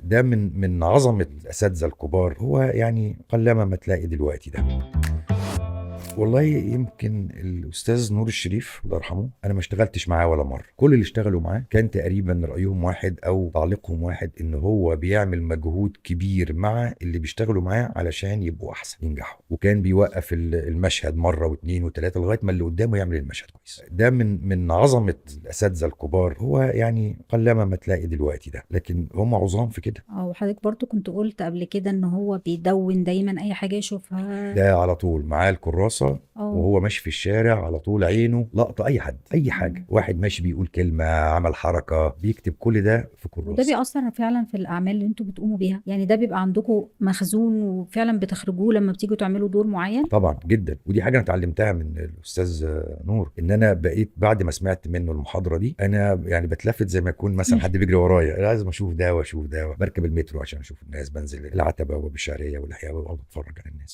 ده من عظمه الاساتذة الكبار، هو يعني قلما ما تلاقي دلوقتي ده. والله يمكن الاستاذ نور الشريف الله يرحمه، انا ما اشتغلتش معاه ولا مرة، كل اللي اشتغلوا معاه كان تقريبا رايهم واحد او تعليقهم واحد، ان هو بيعمل مجهود كبير مع اللي بيشتغلوا معاه علشان يبقوا احسن ينجحوا، وكان بيوقف المشهد مرة واثنين وثلاثة لغاية ما اللي قدامه يعمل المشهد كويس. ده من عظمه الاساتذة الكبار، هو يعني قلما ما تلاقي دلوقتي ده، لكن هم عظام في كده. وحضرتك برضو كنت قلت قبل كده ان هو بيدون دايما اي حاجة يشوفها، ده على طول معاه الكراسة وهو ماشي في الشارع على طول عينه لقطة اي حد اي حاجة، واحد ماشي بيقول كلمة، عمل حركة، بيكتب كل ده في كراسة. وده بيأثر فعلا في الاعمال اللي انتوا بتقوموا بيها، يعني ده بيبقى عندكم مخزون وفعلا بتخرجوه لما بتيجوا تعملوا دور معين؟ طبعا جدا، ودي حاجة انا اتعلمتها من الاستاذ نور، ان انا بقيت بعد ما سمعت منه المحاضرة دي انا يعني بتلفت زي ما يكون مثلا حد بيجري ورايا، لازم اشوف ده واشوف ده، بركب المترو عشان اشوف الناس، بنزل العتبة وبالشعريه والاحياء واقعد اتفرج على الناس.